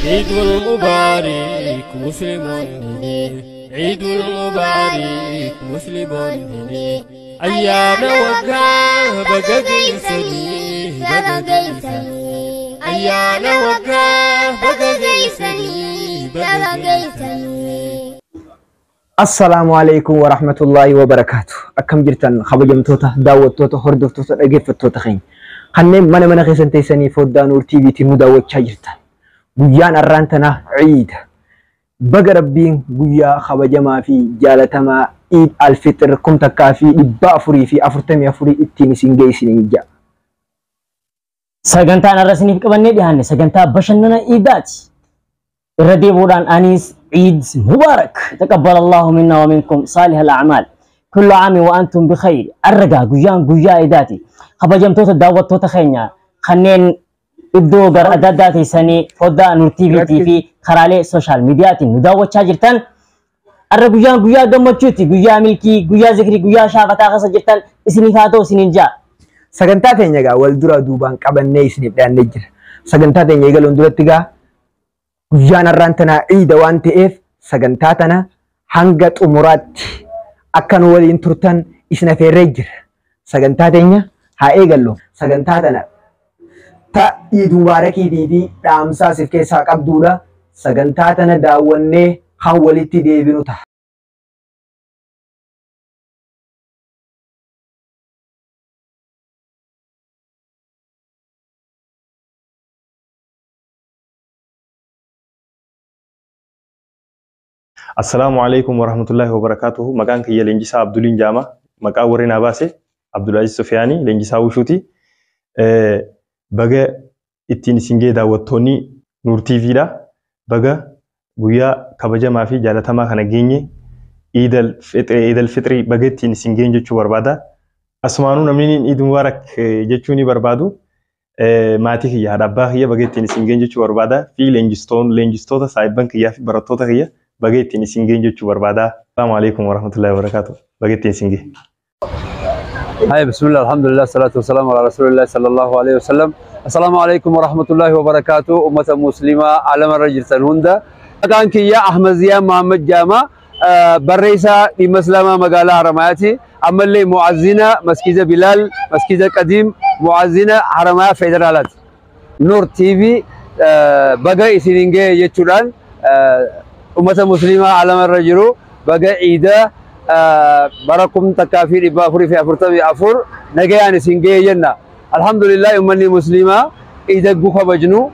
عيد المبارك مسلم، عيد المبارك مسلم، أيام وقا بقى Bagageessanii ayyaana waggaa bagageessanii bagageessanii. Assalaamu alaikum wa rahmatullahi wa barakaatu. Akkam jirtan kabajamtoota, daawwattoota, hordoftoota, dhaggeeffattoota keenya? Kanneen mana mana keessan teessanii foddaa Nuur TVtiin nu daawwachaa jirtan. Guyyaan har'aan tanaa Ciida. Baga Rabbiin guyyaa kabajamaa fi jaalatamaa Iid Alfixir 1444 ittiin isin geessiniin jedha. Sagantaan har'a isiniif qabannee dhiyaanne sagantaa bashannana Iidaati. Irra deebi'uudhaan anis Iid Mubaarak. Taqabbal Allahu minna wa minkum saalih al-a'maal. Kullu aami wa antum bi khayr. Arragaa guyyaan guyyaa Iidaati. Kabajamtoota daawwattoota keenya kanneen iddoo gara adda addaa teessanii foddaa Nuur TVtii fi karaalee sooshaal miidiyaatiin nu daawwachaa jirtan. Arra guyyaan guyyaa gammachuuti, guyyaa milkii, guyyaa zikrii, guyyaa shaafataa keessa jirtan isiniif haa ta'u isiniin ja'a. Sagantaa teenya egaa wal dura duubaan qabannee isiniif dhiyaannee jira. Sagantaa teenya eegaluun duratti egaa guyyaan har'aan tanaa Ciida waan ta'eef sagantaa tana hanga xumuraatti akka nu waliin turtan isin afeerree jira. Sagantaa teenya haa eegallu. Sagantaa tana ta Iid Mubaarakiitii fi dhaamsaa siif keessaa qabduudha. Sagantaa tana daawwannee kan walitti deebinu ta'a. Assalaamu alaikum warahmatullahi wabarakatuhu. Maqaan kiyya Leenjisaa Abduliin Jaama. Maqaa warri naa baase Abdulaziz Sufiyaanii Leenjisaa Wushuuti. Baga ittiin isin ga'e daawwattoonni Nuur TVdha. Baga guyyaa kabajamaa fi jaalatamaa kana geenye Iidal Fixrii baga ittiin isin geenye jechuu barbaada. Asumaanuu namni Iid Mubaarak jechuu ni barbaadu. Maatii kiyya, haadha abbaa kiyya baga ittiin isin geenye jechuu barbaada. Fi leenjistoota saahibban kiyyaa fi barattoota kiyya baga ittiin isin geenye jechuu barbaada. Assalaamu alaikum warahmatullahi wabarakatuh. Baga ittiin isin geenye. هاي بسم الله الحمد لله الصلاة والسلام على رسول الله صلى الله عليه وسلم. السلام عليكم ورحمة الله وبركاته. أمة مسلمة عالم الرجل سنهندا. كان كيا أحمد زيان محمد جامع برئيسة لمسلمة مقالة حرماتي أما اللي معزنة مسجد بلال مسجد قديم معزنة حرماء فيدرالات نور تي في بقى إسنينجي يتشولان أمة مسلمة عالم الرجل بقى عيدة barakum takkaa fi 444 nagayaan isin ga'e jenna. Alhamdulillah ummanni muslimaa iida guu kabajnu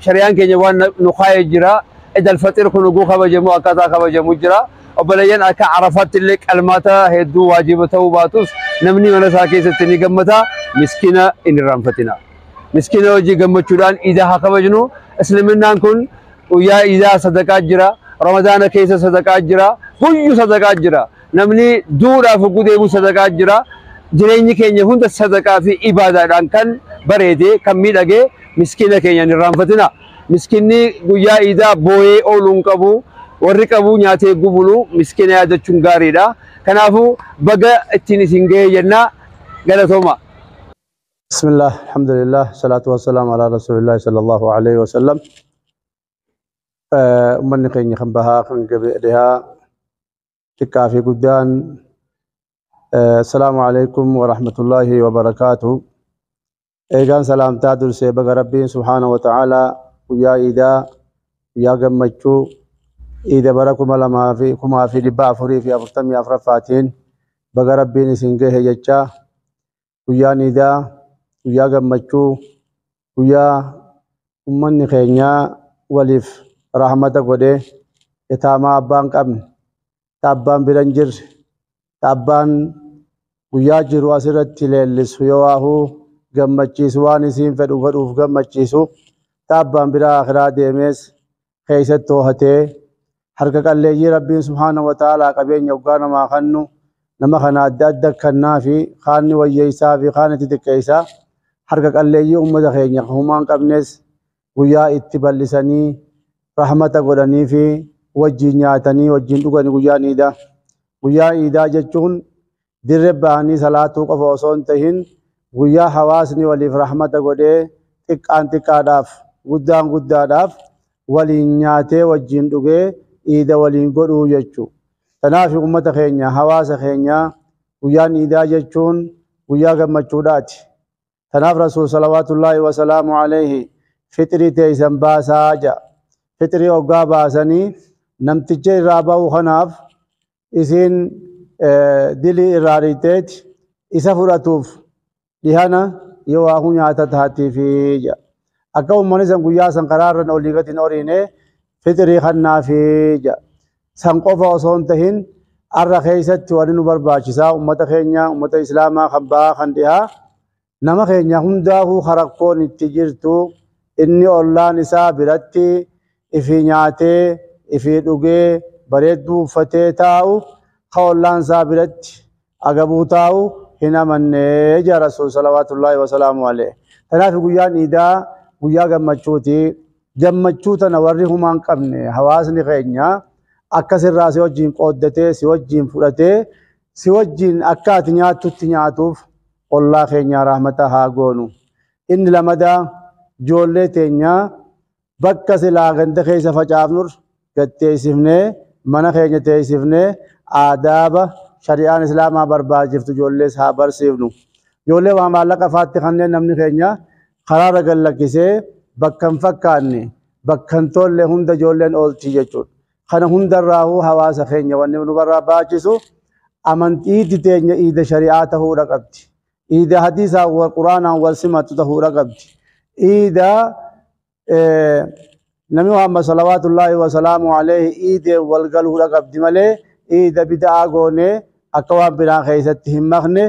shari'aan keenya waan nu kaa'ee jira. Iid alfaxir kun guu kabajamu akkaataa kabajamu jira. Obboleeyyan akka Arafaatti illee qalmaata hedduu waajiba ta'uu baatus namni mana isaa keessatti ni gammata. Miskiina hin irraanfatina. Miskiina hojii gammachuudhaan iida haa kabajnu. Isliminnaan kun guyyaa iidaa sadaqaa jira. Ramadaana keessa sadaqaa jira. Guyyu sadaqaa jira. Namni duudhaaf hogguu deemu sadaqaa jira. Jireenyi keenya hunda sadaqaa fi ibaadaadhaan kan bareedee kan miidhagee miskiina keenya hin irraanfatina. Miskiinni guyyaa iidaa booyee ooluu hin qabu. Warri qabu nyaatee gubulu miskiina yaadachuun gaariidha. Kanaafuu baga ittiin isin ga'e jenna galatooma. بسم الله الحمد لله الصلاة والسلام على رسول الله صلى الله عليه وسلم. Uummanni keenya kan bahaa kan dhihaa xiqqaa fi guddaan assalaamu alaikum wa rahmatullahi wa barakaatuh. Eegaan salaamtaa dursee baga Rabbiin subhaana wa ta'aalaa guyyaa iidaa guyyaa gammachuu iida bara 2444ffaatiin baga Rabbiin isin gahe jechaa guyyaan iidaa guyyaa gammachuu guyyaa uummanni keenyaa waliif rahmata godhee itaamaa abbaan qabne ta abbaan bira hin jirre ta abbaan guyyaa jiru asirratti leellisu yoo waahuu gammachiisu waan isiin fedhu godhuuf gammachiisu ta abbaan biraa akhiraa deemees keessatti toohatee harka qalleeyyii Rabbiin subhaana wa ta'aalaa qabeenya hoggaa namaa kennu nama kana adda adda kennaa fi kaanni wayyeessaa fi kaanni xixiqqeessaa harka qalleeyyii uummata keenya humaa hin qabnes guyyaa itti bal'isanii rahmata godhanii fi wajjin nyaatanii wajjin dhuganii guyyaan iidaa. Guyyaa iidaa jechuun dirree bahanii salaatuu qofa osoo hin tahin guyyaa hawaasni waliif rahmata godhee xiqqaan xiqqaadhaaf guddaan guddaadhaaf Waliin nyaatee wajjin dhugee iida waliin godhuu jechuudha. Kanaaf uummata keenya hawaasa keenya guyyaan iidaa jechuun guyyaa gammachuudhaati. Kanaaf Rasuul salawaatullaahi wasalaamu alayhi fixrii teessan baasaa jedha. Fixrii hoggaa baasanii namticha irraa bahu kanaaf isiin dilii irraa riiteeti isa fudhatuuf dhihana yoo waa nyaata taatiifi jedha. Akka uummanni san guyyaa san karaa irra olii gadi hin horiine fixrii kannaafi jedha. San qofa osoo hin tahin har'a keessatti wanni nu barbaachisaa uummata keenya uummata islaamaa kan bahaa kan dhihaa nama keenya hundaafuu rakkoon itti jirtu inni ollaan isaa biratti ifii nyaatee ifii dhugee bareedduu uffatee taa'u ka ollaan isaa biratti agabuu taa'u hin amannee jira Rasuul salawaatullaahi wasalaamu alayhi. Kanaaf guyyaan iidaa guyyaa gammachuuti. Gammachuu tana warri humaa hin qabne hawaasni keenya akka sirraa si wajjin qooddatee si wajjin fudhatee si wajjin akka ati nyaattutti nyaatuuf ollaa keenya rahmata haa goonu. Inni lamadaa ijoollee teenya bakka silaa ganda keessa facaafnur gad teessifnee mana keenya teessifnee aadaaba shari'aan islaamaa barbaachiftu ijoollees haa barsiifnu. Ijoollee waa maallaqa faatti kanneen namni keenya karaarra gad lakkisee bakka hin fakkaanne bakka hin tolle hunda ijoolleen oolti jechuudha. Kana hundarraahuu hawaasa keenya wanni nu barbaachisu amantii iidi teenya iida shari'aa ta'uudha qabdi. Iida hadiisaan wal quraanaan wal simattu ta'uudha qabdi. Iida Nabi Muhammad salawaatullaahi wasalaamu alayhi iideen wal galuudha qabdi malee iida bida'aa goonee akka waan biraa keessatti hin makne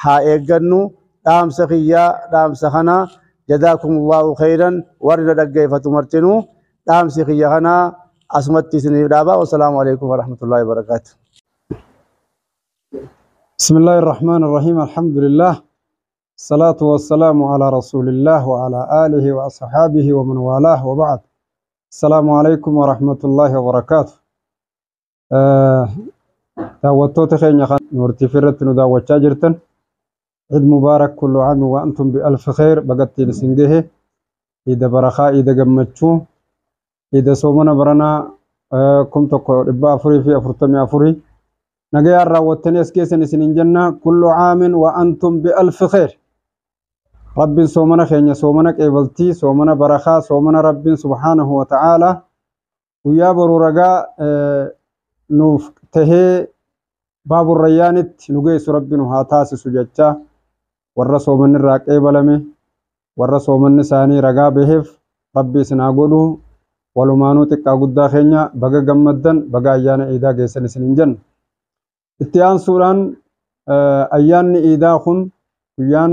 haa eeggannu. Dhaamsa kiyyaa dhaamsa kana jazaakumullahu khayran warri na dhaggeeffatu martinuu dhaamsi kiyya kana asumatti isiniif dhaaba. Wassalaamu alaikum warahmatullaahi wabarakaatu. بسم الله الرحمن الرحيم الحمد لله الصلاة والسلام على رسول الله وعلى آله وأصحابه ومن والاه وبعد السلام عليكم ورحمة الله وبركاته. daawwattoota keenya kan Nuur TV irratti nu daawwachaa jirtan عيد مبارك كل عام وأنتم بألف خير bagattiin isin gahe iida barakaa iida gammachuu iida soomana baranaa 1444 nagayaan raawwattanii as keessan isinin jenna كل عام وأنتم بألف خير. Rabbiin soomana keenya soomana qeebaltii soomana barakaa soomana Rabbiin subhaanahu wa ta'aalaa guyyaa boruu ragaa nuuf tahee baaburrayyaanitti nu geessu Rabbi nu haa taasisu jechaa warra soomanni irraa qeebalame warra soomanni isaanii ragaa baheef Rabbi isin haa godhu. Walumaanuu xiqqaa guddaa keenya baga gammaddan baga ayyaana iidaa geessan isinin jenna. Itti aansuudhaan ayyaanni iidaa kun guyyaan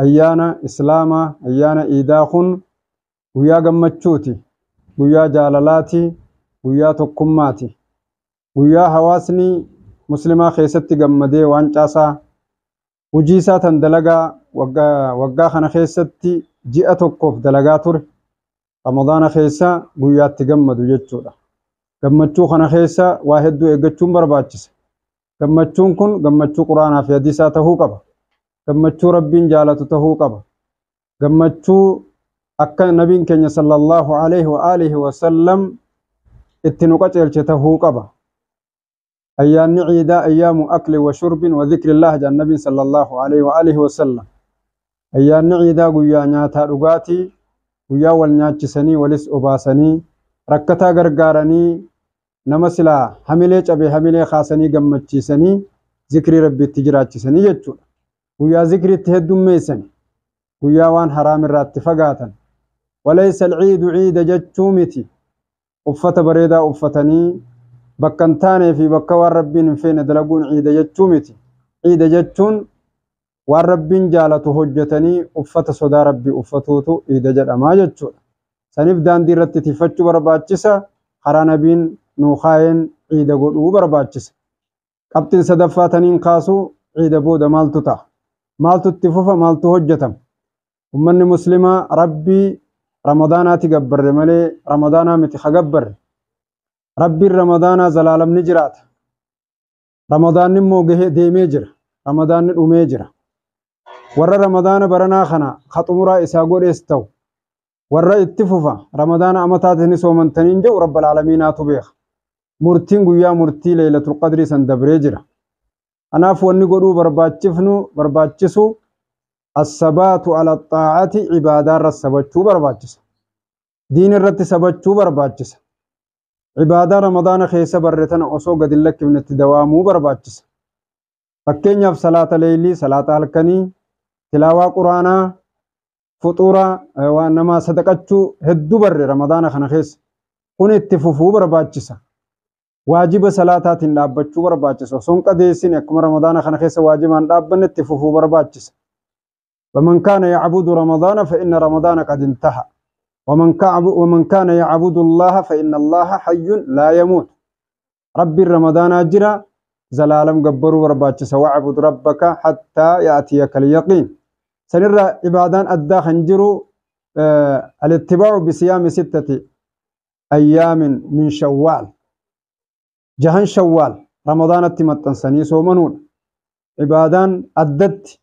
ayyaana islaamaa ayyaana iidaa kun guyyaa gammachuuti, guyyaa jaalalaati, guyyaa tokkummaati, guyyaa hawaasni muslimaa keessatti gammadee waan caasaa hojii isaa tan dalagaa waggaa kana keessatti ji'a tokkoof dalagaa ture Ramadaana keessa guyyaatti gammadu jechuudha. Gammachuu kana keessa waa hedduu eeggachuun barbaachisa. Gammachuun kun gammachuu quraanaa fi hadiisaa tahuu qaba. Gammachuu Rabbiin jaalatu tahuu qaba. Gammachuu akka nabiin keenya sallallahu alaihi wa alihi wa sallam itti nu qajeelche tahuu qaba. Ayyaanni ciidaa ayyaamu akli wa shurbin wa dhikrillah jedhan nabiin sallallahu alaihi wa alihi wa sallam. Ayyaanni ciidaa guyyaa nyaataa dhugaatii, guyyaa wal nyaachisanii walis obaasanii rakkataa gargaaranii nama silaa hamilee cabe hamilee kaasanii gammachiisanii zikrii Rabbiitti jiraachisanii jechuudha. Guyyaa zikriitti heddummeessani, guyyaa waan haraam irraa itti fagaatan. Walaysa alciidu ciida jechuu miti. Uffata bareedaa uffatanii bakka hin taanee fi bakka waan Rabbiin hin feene dalaguun ciida jechuu miti. Ciida jechuun waan Rabbiin jaalatu hojjetanii uffata sodaa Rabbii uffatuutu ciida jedhamaa jechuudha. Saniif daandii irratti tifachuu barbaachisa. Karaa nabiin nuu kaayeen ciida godhuu barbaachisa. Qabxiin sadaffaa taniin kaasuu ciida booda maaltu ta'a? Maaltu itti fufa? Maaltu hojjetama? Ummanni muslimaa Rabbii Ramadaanaati gabbarre malee Ramadaanaa miti ha gabbarre. Rabbiin Ramadaanaa zalaalamni jiraata. Ramadaanni immoo gahee deemee jira. Ramadaanni dhumee jira. Warra Ramadaana baranaa kana ka xumuraa isaa godhees ta'u Warra itti fufa Ramadaana amataatiin soomantaniin jedhu Rabbal Aalamiinaatu beeka. Murtiin guyyaa murtii Laylatul Qadrii san dabree jira. Kanaaf wanni godhuu barbaachisu as-sabaatu ala xaa'ati ibaadaarra sabachuu barbaachisa. Diin irratti sabachuu barbaachisa. Ibaadaa Ramadaana keessa barre tana osoo gadi hin lakkifnetti dawaamuu barbaachisa. Fakkeenyaaf salaata leeylii, salaata halkanii, tilaawaa quraanaa, fuxuura waan namaa sadaqachuu hedduu barre Ramadaana kana keessa. Kun itti fufuu barbaachisa. Waajiba salaataatiin dhaabbachuu barbaachisa. Osoo hin qadeessin akkuma Ramadaana kana keessa waajibaan dhaabbanne itti fufuu barbaachisa. ومن كان يعبد رمضان فإن رمضان قد انتهى. ومن كان يعبد الله فإن الله حي لا يموت. ربي رمضان أجرا زلالم قبروا برباچس واعبد ربك حتى يأتيك اليقين. سنرى عبادان أدى خنجروا الاتباع بصيام 6 أيام من شوال. جهن شوال رمضان التمتن سومنون. عبادان أدت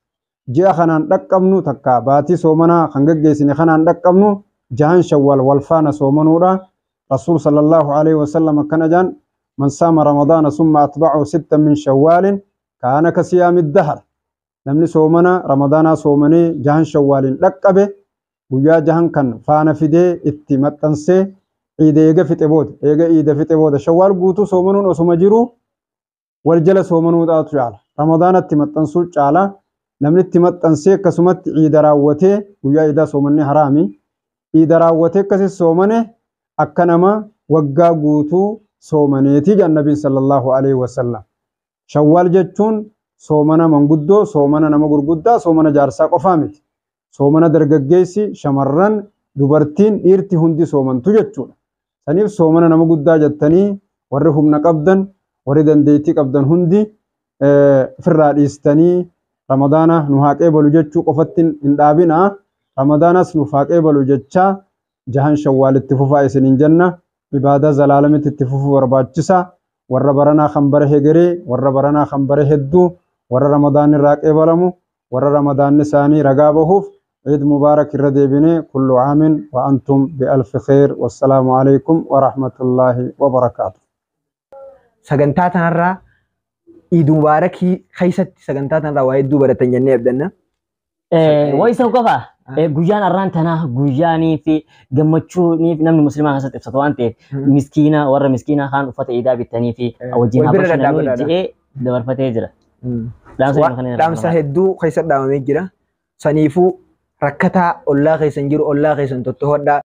جاء خنان رقمنو تكا باتي سومنا خنگگيسني خنان رقمنو جهن شوال والفانا سومنورا. رسول صلى الله عليه وسلم كان جان من صام رمضان ثم أتبعه 6 من شوال كان كصيام الدهر. نمني سومنا رمضان سومني جهن شوال رقبه ويا جهن كان فانا فيدي اتمتنسي عيد ايغا فيتبود ايغا عيد فيتبود شوال غوتو سومنون وسمجرو والجل سومنو داتو على رمضان اتمتنسو چالا نمني اتمتنسي كسمت عيد راوته ويا عيد سومني حرامي عيد راوته كسي سومنه اكنما وغا غوتو سومنيتي النبي صلى الله عليه وسلم. شوال جچون سومنا منغدو سومنا نما غرغدا سومنا جارسا قفامت سومنا درغغيسي شمرن dubartiin dhiirti hundi soomantu jechuudha. Saniif soomana nama guddaa jettanii warri humna qabdan warri dandeettii qabdan hundi ofirraa dhiistanii Ramadaana nu haa qeebalu jechuu qofatti hin dhaabinaa. Ramadaanas nu haa qeebalu jechaa jahan shawwaalitti fufaa isiniin jenna. Ibaadaa zalaalamitti itti fufuu barbaachisa. Warra baranaa kan bare hegeree, warra baranaa kan bare hedduu, warra Ramadaan irraa qeebalamu, warra Ramadaanni isaanii ragaa bahuuf عيد مبارك الرديبني كل عام وأنتم بألف خير والسلام عليكم ورحمة الله وبركاته. سجنتات نرى عيد مبارك خيست سجنتات نرى وايد دوبرة تنجني أبدنا. ويسو كفا guyyaan arraan tana guyyaanii fi gammachuunii fi namni musliimaa keessatti ibsatu waan ta'eef miskiina warra miskiina kaan uffata iidaa bitanii fi wajjin habashananii jedhee dabarfatee jira. Dhaamsa hedduu keessa dhaamamee jira. Saniifuu rakkataa ollaa keessan jiru ollaa keessan tottohodhaa.